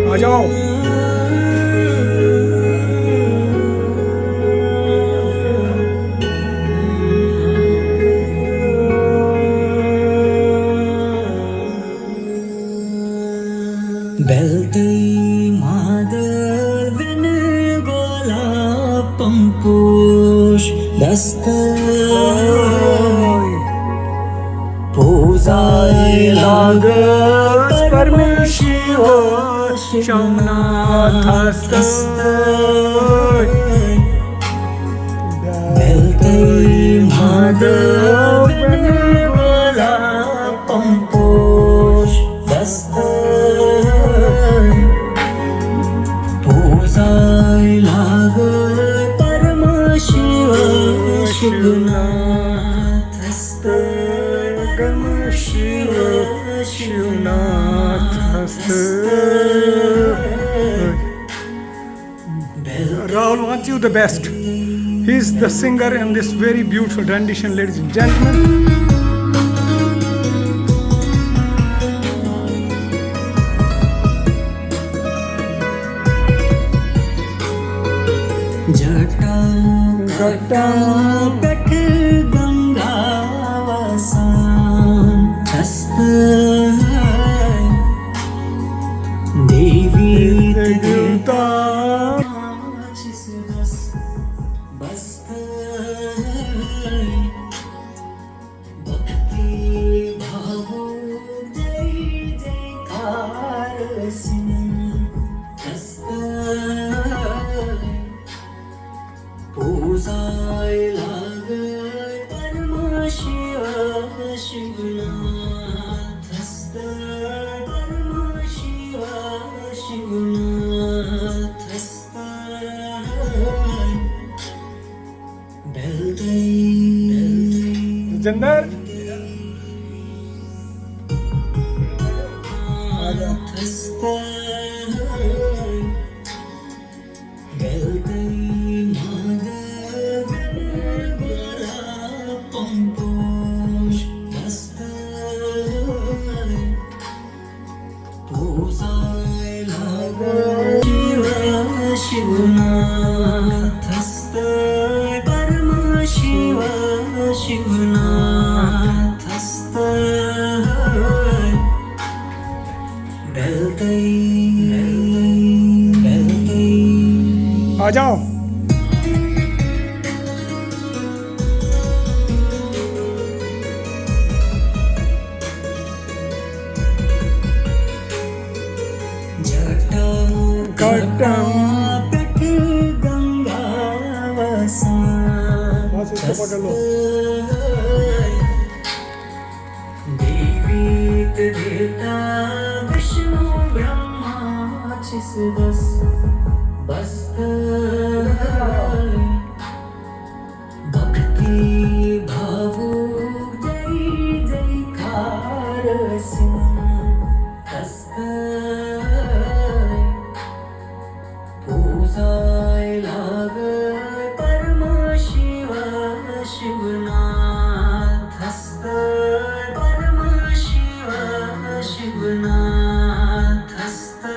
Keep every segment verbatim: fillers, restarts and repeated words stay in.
आ जाओ। बेलतै माधव वेणुगोलापं पुष्पस्तै। पूजाय लागत परमेशिव शिवनाथस्तै। बेलतै माधव वेणुगोलापं पुष्पस्तै। पूजाय लागत परमेशिव शिवनाथस्तै। परमेशिव शिवनाथस्तै। Rahul wants you the best. He is the singer in this very beautiful rendition, ladies and gentlemen. جٹاں جٹاں پٮ۪ٹھ گنگا وسان چھس تہٕ دیوی تہٕ دیوتا چھِس بس، بس تہٕ بھکتی بھاوُک جے جے کار سِنٛدھ چھس تہٕ۔ پوٗزاے لاگے پرما شِوا شِوناتھس تہٕ، پرما شِوا شِوناتھس تہٕ۔ بیلتَے، بیلتَے۔ جندر۔ ناتھس تہٕ۔ بیلتَے مادَوَن گۄلاب پمپوش دستَے۔ پوٗزاے لاگے شِوا شِوناتھس تہٕ، پرما شِوا شِوناتھس تہٕ۔ بیلتَے، بیلتَے، بیلتَے۔ آ جاؤ۔ جٹاں، جٹاں۔ پٮ۪ٹھ گنگا وسان۔ بس، اس کو پکڑ لو۔ دیوی تہٕ دیوتا وشنو برہما چھِس بس، بس تہٕ۔ بھکتی بھاوُک جے جے کار سِنٛدھ چھس تہٕ۔ پوٗزاے لاگے پرما شِوا شِوناتھس تہٕ، پرما شِوا شِوناتھس تہٕ۔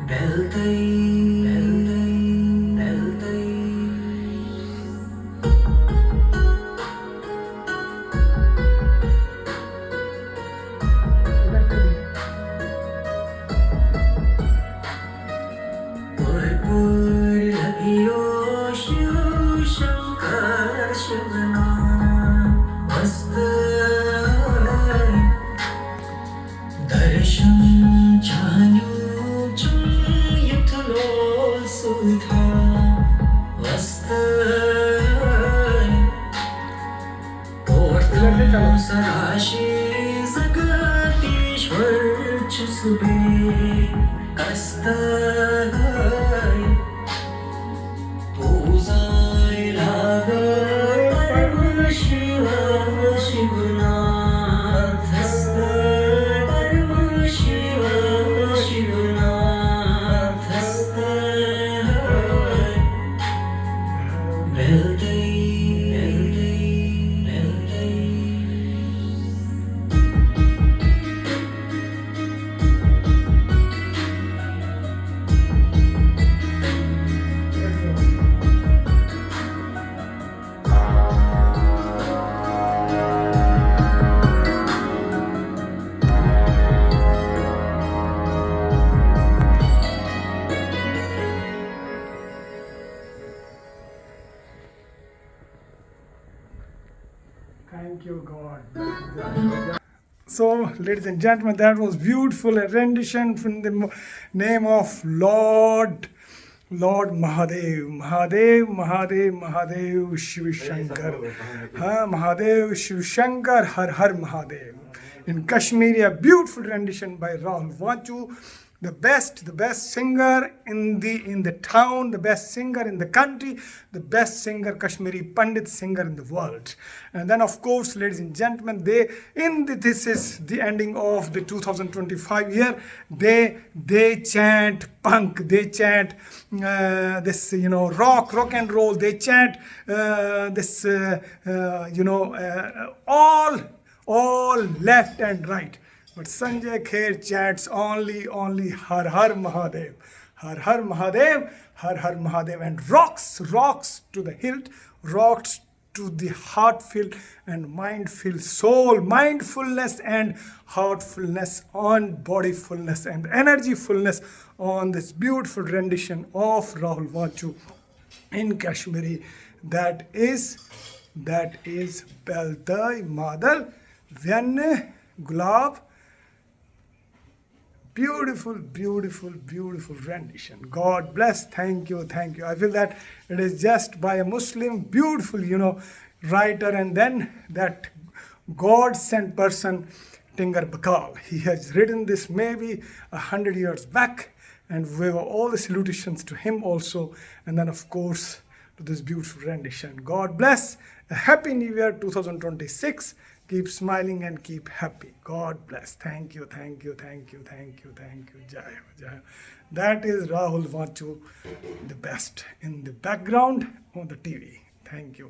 بیلتَے، بیلتَے، بیلتَے۔ پُر پُر لگیو شِو شنکر شِوناتھ وستہٕ۔ درشن چانیو چُم یُتھ لول سُتھا وستہٕ۔ پورتم سراشی جگتیشور چھُس بے کستہٕ۔ پوٗزاے لاگے پرما شِوا شِوناتھس تہٕ، پرما شِوا شِوناتھس تہٕ۔ بیلتَے، بیلتَے، بیلتَے۔ Ladies and gentlemen, that was beautiful rendition from the mo- name of Lord Lord Mahadev, Mahadev, Mahadev, Mahadev, Shiv Shankar. Huh? Mahadev, Shiv Shankar, Har Har Mahadev. In Kashmiri, a beautiful rendition by Rahul Vanchu, the best, the best singer in the in the town, the best singer in the country, the best singer, Kashmiri Pandit singer in the world. And then, of course, ladies and gentlemen, they in the, this is the ending of the two thousand twenty-five year. They they chant punk, they chant uh, this you know rock, rock and roll. They chant uh, this uh, uh, you know uh, all all left and right. But Sanjay Kher chants only only Har Har Mahadev, Har Har Mahadev, Har Har Mahadev, and rocks, rocks to the hilt, rocks to the heart filled and mind filled soul, mindfulness and heartfulness on bodyfulness and energyfulness on this beautiful rendition of Rahul Vanchu in Kashmiri. That is, that is Beldai Madal Vyanne Gulab. Beautiful, beautiful, beautiful rendition. God bless. Thank you, thank you. I feel that it is just by a Muslim, beautiful, you know, writer, and then that God sent person, Tingar Bakal. He has written this maybe a hundred years back, and we were all the salutations to him also. And then, of course, to this beautiful rendition. God bless. A happy New Year two thousand twenty-six. Keep smiling and keep happy. God bless. Thank you, thank you, thank you, thank you, thank you. Jai Ho, Jai Ho. That is Rahul Vanchu, the best in the background on the T V. Thank you.